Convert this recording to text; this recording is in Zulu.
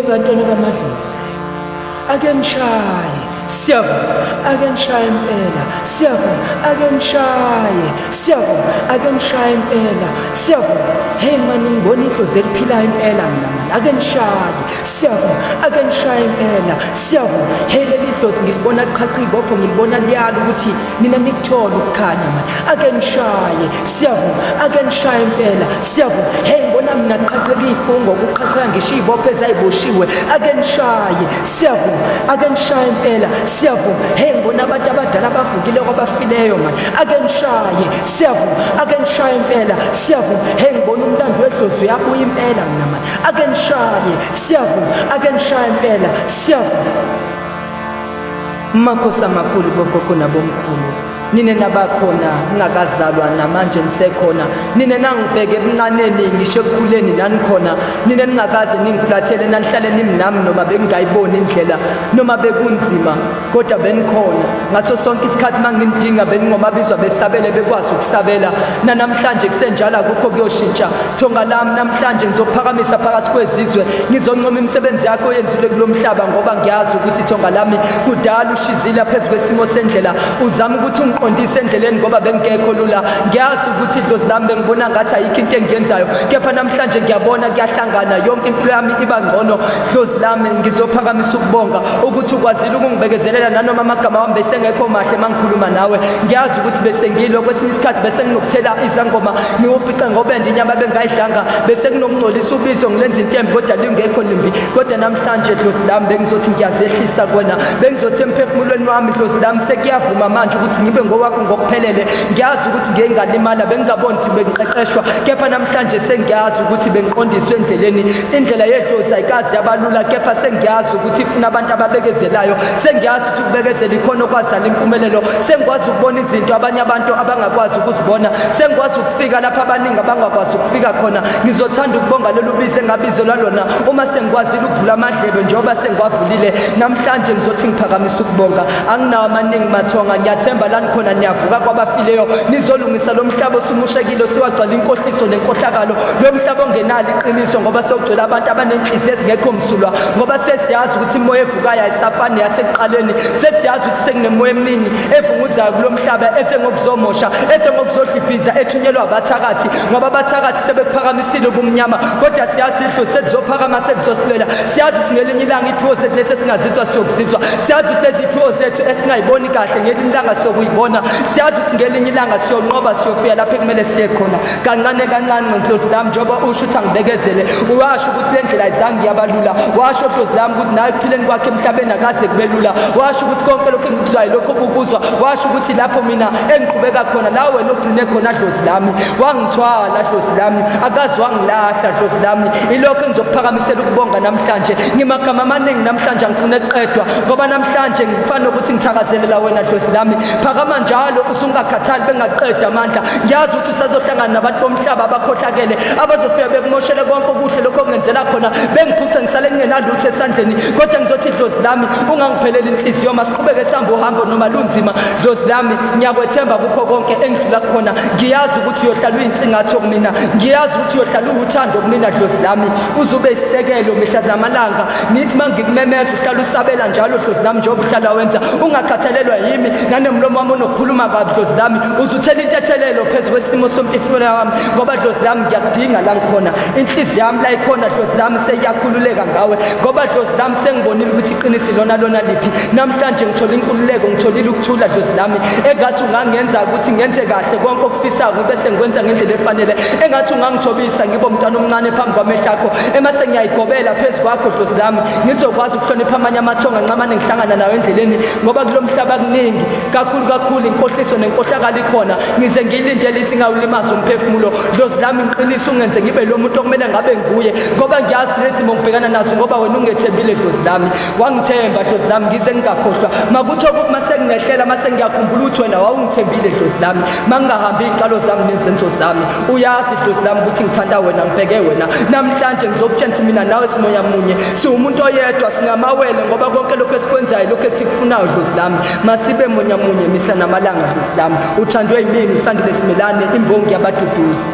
bantwana bamadlozi, ake nishaye, siyavuma, ake nishaye impela, siyavuma, ake nishaye, siyavuma, ake nishaye impela, siyavuma. Hey mani, ngibona idlozi eliphilayo impela mina mani, ake nishaye, siyavuma, ake nishaye impela, siyavuma. Hey, leli dlozi ngilibona liqhaqha ibopho, ngilibona liyala ukuthi nina nikuthole ukukhanya mani, ake nishaye, siyavuma, ake nishaye impela, siyavuma. Hey, ngibona mina kuqhaqheka ifungo, kuqhaqheka ngisho iy'bopho ezayiboshiwe, ake nishaye, siyavuma, ake nishaye impela, siyavuma. Hey, ngibona abantu abadala abavukile kwabafileyo mani, ake nishaye, siyavuma, ake nishaye impela, siyavuma. Hey, ngibona umlando wedlozi uyabuya impela mina mani, ake nishaye, siyavuma, ake nishaye impela, siyavuma. Makhosi amakhulu bogogo nabomkhulu, nine nabakhona ngingakazalwa namanje nisekhona, nine nangibheke ebuncaneni ngisho ekukhuleni nanikhona, nine ningakaze ningiflathele, nanihlale nimnami noma bengingayiboni indlela noma bekunzima, kodwa benikhona ngaso sonke isikhathi. Manginidinga beningomabizwa besabele, bekwazi ukusabela. Nanamhlanje kusenjalo, akukho kuyoshintsha. Thonga lami, namhlanje ngizokuphakamisa phakathi kwezizwe, ngizoncoma imisebenzi yakho oyenzile kulo mhlaba, ngoba ngiyazi ukuthi, thonga lami, kudala ushizila phezu kwesimo sendlela, uzama ukuthi ungiqondise endleleni ngoba bengekho lula. Ngiyazi ukuthi, idlozi lami, bengibona ngathi ayikho into engiyenzayo, kepha namhlanje ngiyabona kuyahlangana, yonke impilo yami iba ngcono. Dlozi lami, ngizophakamisa ukubonga ukuthi ukwazile ukungibekezelela nanoma amagama wami besengekho mahle mangikhuluma nawe. Ngiyazi ukuthi bese ngilwa kwesinye isikhathi, bese nginokuthela izangoma ngiwubhice ngobende inyama bengayidlanga, bese nginokungcolisa ubizo ngilenza intembi kodwa lingekho limbi. Kodwa namhlanje, dlozi lami, bengizothi ngiyazehlisa kuwena, bengizothi emphefumulweni wami, dlozi lami, sekuyavuma manje ukuthi ngibe ngowakho ngokuphelele. Ngiyazi ukuthi ngeke ngalimala, bengingaboni ukuthi bengiqeqeshwa, kepha namhlanje sengiyazi ukuthi bengiqondiswe endleleni. Indlela yedlozi ayikazi yabalula, kepha sengiyazi ukuthi ifuna abantu ababekezelayo. Sengiyazi ukuthi ukubekezela ikhona okwazala impumelelo. Sengikwazi ukubona izinto abanye abantu abangakwazi ukuzibona, sengikwazi ukufika lapho abaningi abangakwazi ukufika khona. Ngizothanda ukubonga lolu bizo engabizelwa lona uma sengikwazile ukuvula amadlebe njengoba sengiwavulile namhlanje. Ngizothi ngiphakamisa ukubonga, anginawo amaningi mathonga. Ngiyathemba lani khona niyavuka kwabafileyo, nizolungisa lo mhlaba osumushekile, siwagcwala inkohliso nenkohlakalo, lo mhlaba ongenalo iqiniso, ngoba sewugcwele abantu abanenhliziyo ezingekho msulwa, ngoba sesiyazi ukuthi imoya evukayo ayisafani neyasekuqaleni. Sesiyazi ukuthi sekunemoya eminingi evunguzayo kulo mhlaba, esengokuzomosha, esengokuzohliphiza, ethunyelwa abathakathi, ngoba abathakathi sebekuphakamisile ubumnyama. Kodwa siyazi idlozi selizophakama, selizosilwela. Siyazi ukuthi ngelinye ilanga iphiwo zethu lesi esingazizwa siyokuzizwa. Siyazi ukuthi lezi iphiwo zethu esingayiboni kahle, ngelinye ilanga siyokuyibona. Siyazi ukuthi ngelinye ilanga siyonqoba, siyofika lapho ekumele siye khona, kancane kancane. Dlozi lami, njengoba usho ukuthi angibekezele, washo ukuthi le ndlela ayizange yabalula. Washo, dlozi lami, ukuthi nawe ekuphileni kwakhe emhlabeni akaze kube lula. Washo ukuthi konke lokhu engikuzwayo, lokhu obukuzwa, washo ukuthi lapho mina engiqhubeka khona, la wena ogcine khona. Dlozi lami, wangithwala, dlozi lami, akaze wangilahla, dlozi lami. Ilokho engizokuphakamisela ukubonga namhlanje. Ngimagama amaningi namhlanje, angifune kuqedwa, ngoba namhlanje ngifana nokuthi ngithakazelela wena, dlozi lami. Phakama njalo, usungakhathali, bengaqeda amandla. Ngiyazi ukuthi usazohlangana nabantu bomhlaba abakhohlakele abazofika bekumoshele konke okuhle lokho okungenzela khona, bengiphuce ngisale ngingenalutho esandleni. Kodwa ngizothi, dlozi lami, ungangipheleli inhliziyo, masiqhubeke sihambe uhambo noma lunzima. Dlozi lami, ngiyakwethemba kukho konke engidlula kukhona. Ngiyazi ukuthi uyohlala uyinsingatho kumina, ngiyazi ukuthi uyohlala uwuthando kumina. Dlozi lami, uzube isisekelo mihla namalanga. Ngithi uma ngikumemeza uhlala usabela njalo, dlozi lami, njengoba uhlala wenza, ungakhathalelwa yimi nanemlomo wami onokukhuluma kabi. Dlozi lami, uzuthela intethelelo phezu kwesimo sompifula wami, ngoba, dlozi lami, ngiyakudinga la ngikhona. Inhliziyo yami la ikhona, dlozi lami, seyiyakhululeka ngawe, ngoba, dlozi lami, sengibonile ukuthi iqiniso lona lona liphi. Namhlanje ngithola inkululeko, ngitholile ukuthula, dlozi lami. Engathi ungangenza ukuthi ngenze kahle konke okufisayo, bese ngikwenza ngendlela efanele. Engathi ungangithobisa ngibe umntwana omncane phambi kwamehlo akho, emase ngiyayigobela phezu kwakho, dlozi lami, ngizokwazi ukuhlonipha amanye amathonga ncamane ngihlangana nawo endleleni, ngoba kulo mhlaba kuningi kakhulu kakhulu inkohliso nenkohlakalo ikhona. Ngize ngiyilindele isingawulimaza umphefumulo. Dlozi lami, ngiqinise, ungenze ngibe lo muntu okumele ngabe nguye, ngoba ngiyazi nezimo ngibhekana nazo ngoba wena ungethembile, dlozi lami. Wangithemba, dlozi lami, ngize ngingakhohlwa. Makuthi okuthi mase ngingehlela, mase ngiyakhumbula ukuthi wena wawungithembile, dlozi lami, mangingahambi iy'nkalo zami nezenzo zami. Uyazi, dlozi lami, ukuthi ngithanda wena, ngibheke wena. Namhlanje ngizokutshela ukuthi mina nawe simoya munye, siwumuntu oyedwa, singamawele, ngoba konke lokhu esikwenzayo, lokhu esikufunayo, dlozi lami, masibe monya munye mihla namalanga. Dlozi lami, uthandwe yimina, uSandile Simelane, imbongi yabaduduzi.